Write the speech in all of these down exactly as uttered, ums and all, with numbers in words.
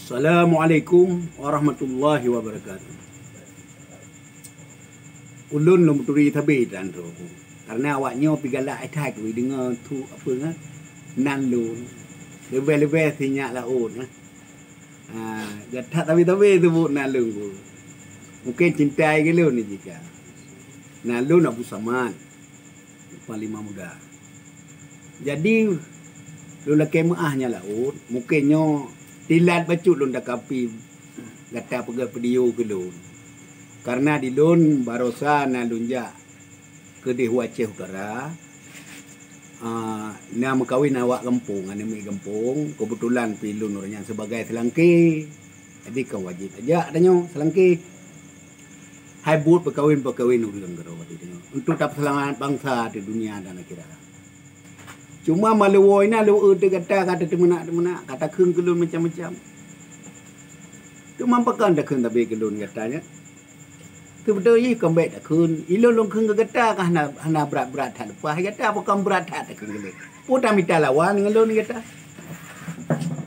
Assalamualaikum warahmatullahi wabarakatuh. Ulôn lôn meuturi sabe dan droe, karena awak nyoe pih galak that deungoe su apa nyan nan lôn. Leubeh-leubeh sinyak laôt nyan. Ha, gata sabe-sabe seubut nan lôn ku. Mungken cinta keu lôn jika. Nan lôn Abu Samad, Panglima Muda. Jadi, lôn lakée meuáh nyan laôt, mungken nyoe tilat bacut lôn takapi gata peugah video keu lôn. Karena di lôn barosa na lôn jak keudeh u Aceh Utara, ah, na meukawen awak gampông, aneuk miet gampông, keubeutulan pih lôn ureuëng nyan sibagai seulangké. Jadi, ka wajéb jak tanyoe seulangké. Hai buet peukawen-peukawen ureuëng keudroe di tanyoe, untuk tapeuseulamat bansa di dunia dan akhirat. Cuma meulawoe na lôn eu teuh gata ka tateumeunak-teumeunak, ka takheun keu lôn macam-macam. Teuma pakon takheun sabe keu lôn gata nyan? Teubeutôi jih kon bék takheun. Ilôn lôn kheun keu gata ka hana, hana brat-brat that leupah. Gata pakon brat that takheun keu lôn? Peue tamita lawan ngon lôn gata?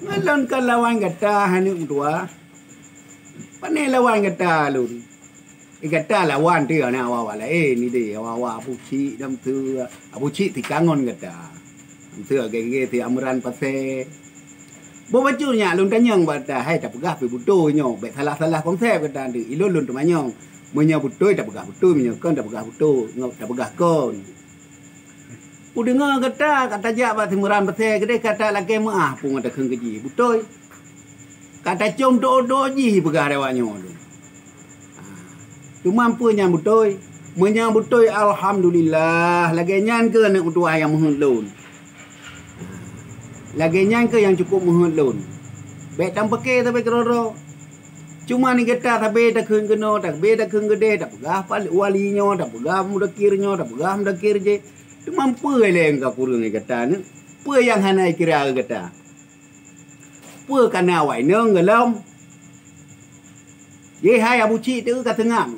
Ngon lôn kon lawan gata, hai aneuk meutuwah. Pane lawan gata lôn? Eh, gata lawan teuh aneuk awak-awak laén ni deh, awak-awak Abu Chik dan tu, Abu Chik tikangon gata. Tu gaya-gaya si Amran Pasé. Boh bacut nyak lôn tanyong bak gata, hai tapeugah pih beutôi nyoe, bék salah-salah konsep gata deh. Ilôn lôn teumanyong. Meunyoe beutôi tapeugah beutôi, meunyoe kon tapeugah beutôi, ngon tapeugah kon. Kudeungoe gata ka tajak bak Simeram Pasé keudeh ka talakée meuáh peue ngon takheun keu jih. Beutôi. Ka tacöm dok-dok jih peugah lé awak nyoe tu. Ha. Teuma peue nyan beutôi? Meunyoe beutôi, alhamdulillah. Lagée nyan keuh aneuk meutuwah nyang meuheuet lôn. Lagée nyan keuh nyang cukôp meuheuet lôn. Bék tampeuke sabe keudroe-droe. Cuma ni gata sabe takheun keunoe, sabe takheun keudeh, tapeugah pal-, wali nyoe, tapeugah mudakir nyoe, tapeugah mudakir jih. Teuma peue lé nyang ka kureueng lé gata nyoe? Peue nyang hana ikira lé gata? Peue ka na awak inong gohlom? Jih hai Abu Chik teuh ka seungab.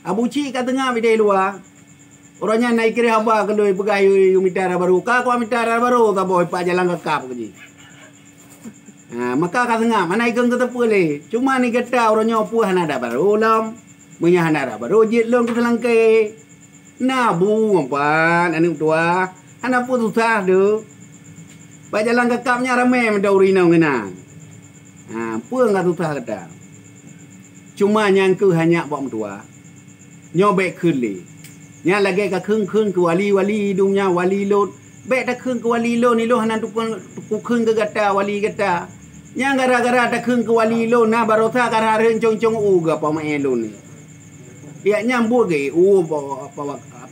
Abu Chik ka seungab ideh luwa. Uroe nyan na ikira haba keu lôn peugah yue, yue mita dara barô. Ka kuat mita dara barô saboh ipak jalan kakab keu jih. Ha, maka ka seungab, hana ikheun keu sapeue lé. Cuma ni gata uroe nyoe peue hana dara barô lom. Meunyoe hana dara barô, jeuet lôn keu seulangké. Na bu ngon pat aneuk tuha, hana peue susah deuh. Bak jalan kakab nyan ramé meudoe ureueng inong keunan. Ha, peue nyang susah gata? Cuma nyang keuh hanyak bak meutuha. Nyoe bék kheun lé. Nyan lagée ka kheun-kheun keu wali-wali dum nyan, wali lôn. Bék takheun keu wali lôn, ilôn hana tukon kukheun keu gata, wali gata. Nyan gara-gara takheun keu wali lôn, na barosa ka hareuem cong-cong u geuh pamaé lôn nyoe. Yak nyan buet geu u pa, pa,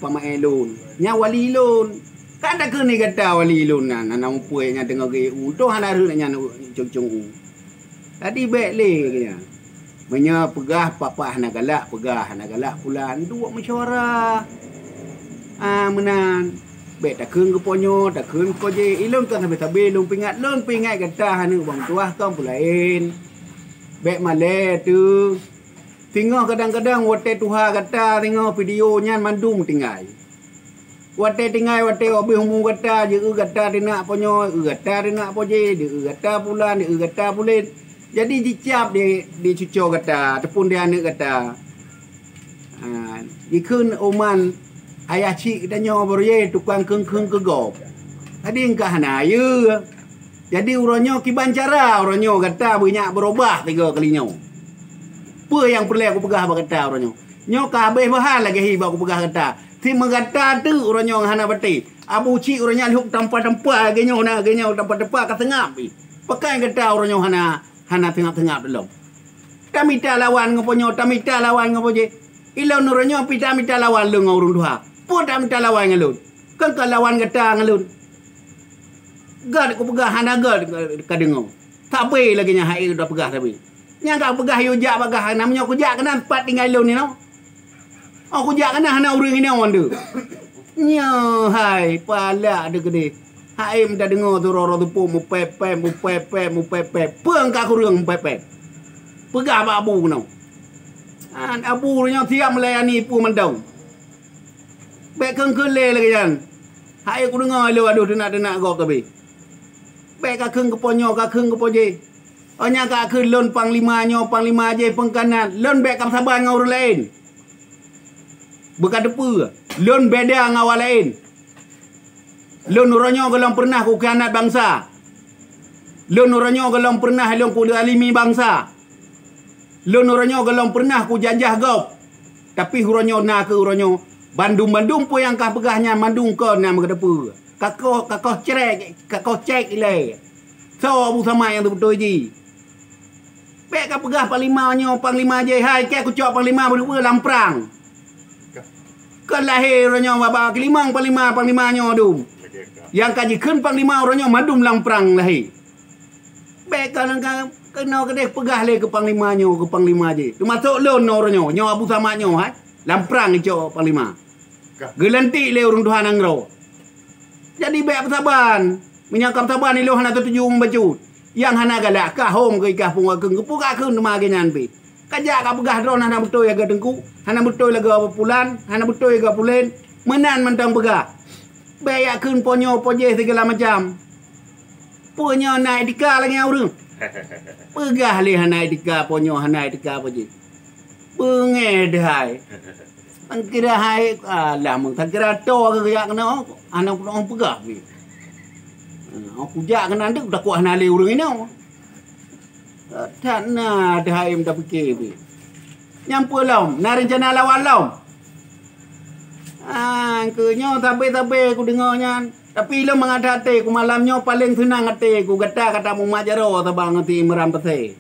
pamaé lôn. Nyan wali lôn. Kan takheun ni gata wali lôn nyan, hana mupeue nyan teungoh geu u. Toh hana hareuem nyan cong-cong u. Jadi bék lé keu nyan. Meunyoe peugah papa hana galak, peugah hana galak pulan, duek meusyawara. Ah, meunan. Bék takheun keu po nyoe, takheun keu po jih. Ilôn kan sabe-sabe lôn peuingat, lôn peuingat gata hana ubang tuah kon peulaén. Bék malée teuh. Singoh kadang-kadang watée tuha gata singoh video nyan mandum tinggai. Watée tinggai, watée habéh umu gata, jieu gata teunak po nyoe, eu gata teunak po jih, jieu gata pulan, jieu gata pulen. Jadi jicab di, di cuco gata, ataupun di aneuk gata. Ha, jikheun uman ayah chik geutanyoe baroe tukang kheun-kheun keu gob. Jadi engkah hana ayeue. Jadi uroe nyoe kiban cara uroe nyoe gata beunyak beurubah tiga kali nyoe. Peue nyang peureulée kupeugah bak gata uroe nyoe? Nyoe ka habéh bahan lagée hi bak kupeugah gata. Simeugata teuk uroe nyoe hana baté. Abu Chik uroe nyan lhok tampa-tampa lagée nyoe na lagée nyoe tampa-tampa ka seungab pih. Pakon gata uroe nyoe hana, hana seungab-seungab lom? Tamita lawan ngon po nyoe, tamita lawan ngon po jih. Ilôn uroe nyoe pih tamita lawan lôn ngon ureueng tuha. Peue tamita lawan ngon lôn? Kon ka lawan gata ngon lôn. Gét kupeugah hana gét ka deungoe. Sabe lagée nyan hai udah peugah sabe. Nyang ka peugah yue jak bagah na meunyoe kujak keunan pat tinggai lôn inoe. Oh kujak keunan hana ureueng inoe deuh. Nyoe hai palak deuh keudeh. Hai meudadeungoe tu roro teupok mupepet mupepet mupepet. Peue ka kureueng mupepet? Peugah bak abu keunoe. An abu nyoe siap meulayani peue mantong. Bék kheun-kheun lé lagée nyan. Hai kudeungoe lé wadoh teunak-teunak gob tabe. Bék ka kheun keu po nyoe ka kheun keu po jih. Oh, nyang ka kheun lôn panglima nyoe, panglima jéh, peungkanat. Lôn bék ka saban ngon ureuëng laén. Beuka teupeue, lôn beda ngon awak laén. Lôn uroe nyoe gohlom peureunah kukhianat bansa. Lôn uroe nyoe gohlom peureunah lôn kuzalimi bansa. Lôn uroe nyoe gohlom peureunah kujajah gob. Tapi uroe nyoe na keu uroe nyoe, bandum-bandum peue nyang ka peugah nyan mandum kon nyang meukeuteupeue. Ka koh, ka koh crek, ka koh cek ilée. Soe Abu Samad nyang teubeutôi jih? Bék ka peugah panglima nyoe, panglima jéh, hai, kée kucok panglima beudeuh lam prang. Kon lahé uroe nyoe babah keulimong panglima, panglima nyoe dum. Nyang ka jikheun panglima uroe nyoe mandum lam prang lahé. Bék ka, ka keunoe keudeh peugah lé keu panglima nyoe, keu panglima jéh. Teumasok lôn nyoe uroe nyoe, nyoe Abu Samad nyoe, hai. Lam prang icok panglima. Geulantik lé ureuëng tuha nanggroe. Jadi bék peusaban. Meunyoe ka peusaban ilôn hana teutuju meubacut. Nyang hana galak ka hom keu ikah pungo keu geupeu ka kheun teuma lagée nyan pih. Ka jak ka peugah droe hana beutôi lagée teungku, hana beutôi lagée pulan, hana beutôi lagée pulen. Meunan mantong peugah. Bék jak kheun ponyoe pojéh sigala macam. Peue nyoe na etika lagée ureuëng? Peugah lé hana etika ponyoe, hana etika pojéh. Beungéh dahai. Tangkira hai, alah, meutakira to ke jak keunoe, hana keunoe peugah pih. Kujak keunan tu takot hana lé ureuëng inoe. That na dahai meuta pike pih. Nyang peue lom, na rencana lawan lom? Ah, keu nyoe sabe-sabe kudeungoe nyan. Tapi lôn mangat até ku malam nyoe paleng seunang até ku gata ka tamumat jaroe saban ngon si Imran Pasé.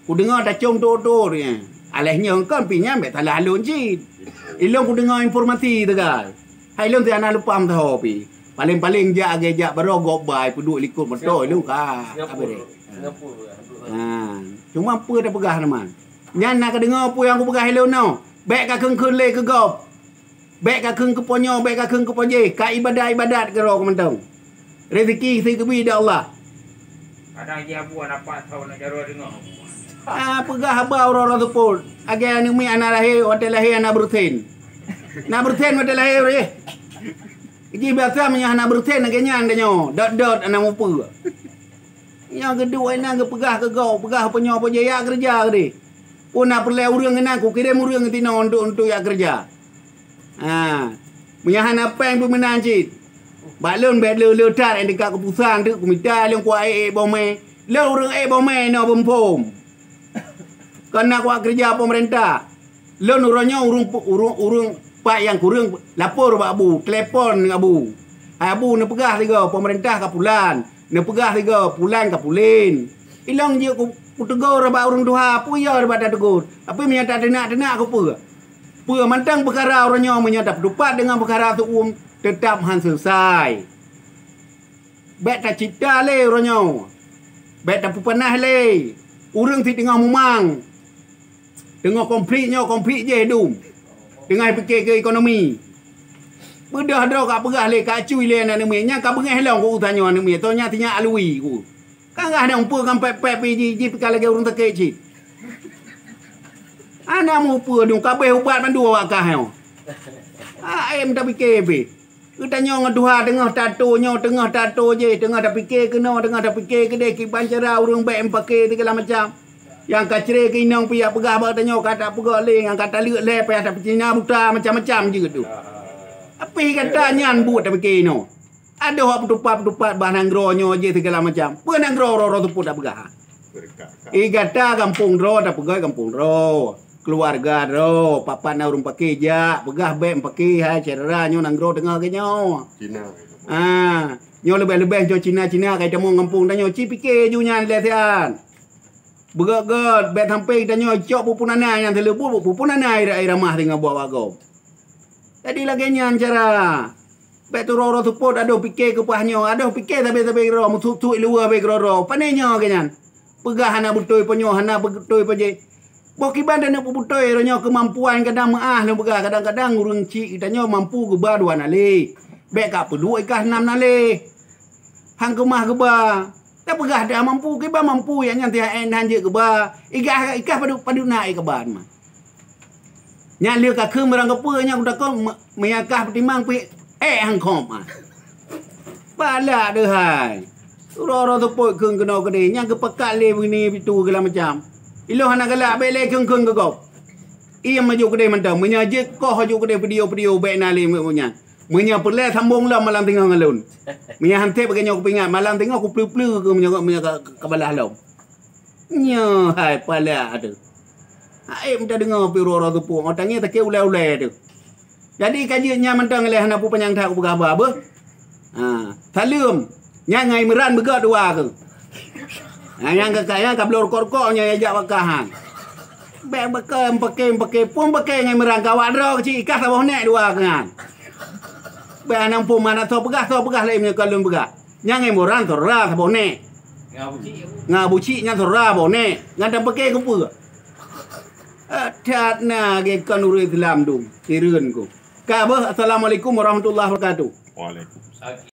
Kudeungoe tacong tôk-tôk nyan. Alah nyoe kon pih nyan bék salah lôn cit. Ilôn kudeungoe informasi teugai. Hai lôn si hana lupa meusaho pih. Paleng-paleng jak lagée jak baroe gob bai peuduek likot moto ilôn ka. Singapura. Apa dia? Singapura. Ha, cuma peue tapeugah teuma. Nyan na kadeungoe peue nyang kupeugah ilôn nyoe. Bék ka kheun-kheun lé keu gob. Bék ka kheun keu ponyoe, bék ka kheun keu pojéh, ka ibadat-ibadat keudroe keumantong. Rezeki sikeubri di Allah. Kadang jih abu anak pat tau nak jaroe deungoe. Ah, peugah haba uroe-uroe seupôt. Lagée aneuk miet hana lahé, watée lahé hana beureusen. Na beureusen watée lahé ureuëng. Jih biasa meunyoe hana beureusen lagée nyan tanyoe, dot-dot hana mupeue. Nyang geuduek inan geupeugah keu gob, peugah ponyoe pojéh jak keureuja keudeh. Peue na peureulée ureuëng inan kukirém ureuëng tinoe untuk, untuk jak keureuja. Ha, meunyoe hana péng pih meunan cit. Bak lôn bék le-le that nyang teuka keu pusang teuk kumita lôn kuat ék-ék boh mè. Lôn ureuëng ék boh mè inoe beuphom. Kon na kuat keureuja peumeurintah. Lôn uroe nyoe ureuëng, ureuëng, ureuëng pat nyang kureueng lapor bak abu, telepon abu. Hai abu, neupeugah sigoe peumeurintah ka pulan, neupeugah sigoe pulan ka pulen. Ilôn jeuet ku-, kuteugor bak ureuëng tuha, peue yo bak tateugor. Tapi meunyoe tateunak-teunak keu peue? Peue mantong peukara uroe nyoe meunyoe tapeuteupat deungon peukara seuuem, teutab han seuleusoe. Bék tacipta lé uroe nyoe. Bék tapeupanaih lé. Ureuëng sit teungoh mumang. Teungoh konflik nyoe, konflik jéh dum. Teungoh pike keu ekonomi. Beudôh droe ka peugah lé, ka cui lé aneuk miet. Nyang ka beungéh lom ku uroe nyoe aneuk miet. Toh nyan sinyak alui ku. Ka gah dong peue kan pép-pép jih, jih pih ka lagée ureuëng sakét cit. Hana mupeue dong, ka abéh ubat mandua awak kah nyoe. Ah, em tapike pih. Geutanyoe ngon tuha teungoh tato nyoe, teungoh tato jéh, teungoh tapike keunoe, teungoh tapike keudeh, kiban cara ureuëng bék meupaké sigala macam. Nyang ka cre keu inong pih jak peugah bak tanyoe ka tapeugah lé, nyang ka taleuek lé payah tapeucina buta macam-macam jeuet tu. Tapi gata nyan buet tapike inoe. Adoh awak peutupat-peutupat bah nanggroe nyoe jéh sigala macam. Peue nanggroe uroe-uroe seupôt tapeugah? I gata gampông droe tapeugah gampông droe. Keuluwarga droe, papat na ureuëng paké jak, peugah bék meupaké hai syedara nyoe nanggroe teungoh lagée nyoe. Cina. Ah, nyoe leubeh-leubeh nyoe Cina-Cina ka itamong gampông tanyoe ci pike ju nyan lé sian. Beugét-gét bék sampai tanyoe cok pupun ana nyang teuleubut pupun ana i ramah singoh buah bagom. Jadi lagée nyan cara. Bék turoe-roe seupôt adoh pike keu paih nyoe, adoh pike sabe-sabe droe, meusuet-suet luwa be keudroe-droe. Pane nyoe geuh nyan. Peugah hana beutôi ponyoe, hana beutôi pojéh. Boh kiban taneuk peubeutôi roh nyoe keumampuan kadang meuáh lôn peugah, kadang-kadang ureuëng chik geutanyoe mampu geuba dua naleh. Bék ka peuduek ikah nam naleh. Han keumah geuba. Tapeugah dah mampu, kiban mampu, nyang nyan tiha en han jeuet geuba. Ikah, ikah padub, padub na ikah ban mah. Nyan lheueh ka kheun barang kapeue nyang kutakot me-, meunyo kah peutimang pih ék han khom ah. Balak deuhai. Uroe-uroe seupôt kheun keunoe keudeh, nyang geupeugah lé bini bitu segala macam. Ilôn hana galak, bèk lé kheun-kheun keu gob. Iem aju keudeh mantong. Meunyoe jeuet koh aju keudeh video-video, bèk na lé meunyan. Meunyoe peureulèe sambông lom malam singoh ngon lôn. Meunyoe han sép bagaih nyoe kupeuingat, malam singoh kupleu-pleu keu meunyoe, meunyoe ka, ka balaih lom. Nyoe hai palak tu. Hai meuta deungoe pih uroe-uroe seupôt, oh tangieng sakét ulèe-ulèe tu. Jadi ka jeuet nyan mantong lé hana peue panyang that kupeugah haba beuh. Ha, saleuem. Nyan ngon Imran beugöt dua keuh. Ha, nyang ka, ka, nyang ka bloe rukok-rukok nyan jak bak kah nyan. Bèk beuke, beuke, beuke, pun beuke ngon Imran ka awak droe keuchik ikah saboh nèk dua keuh nyan. Bèk hana muphom, hana soe peugah, soe peugah laén meunyoe kon lôn peugah. Nyang Imran saudara saboh nèk. Ngon Abu Cik nyan saudara saboh nèk. Nyan dan beuke keupeue? Eh, that na lagèe kon ureueng Islam tu, sireuen ku. Ka beuh, Assalamualaikum warahmatullahi wabarakatuh. Waalaikumsalam.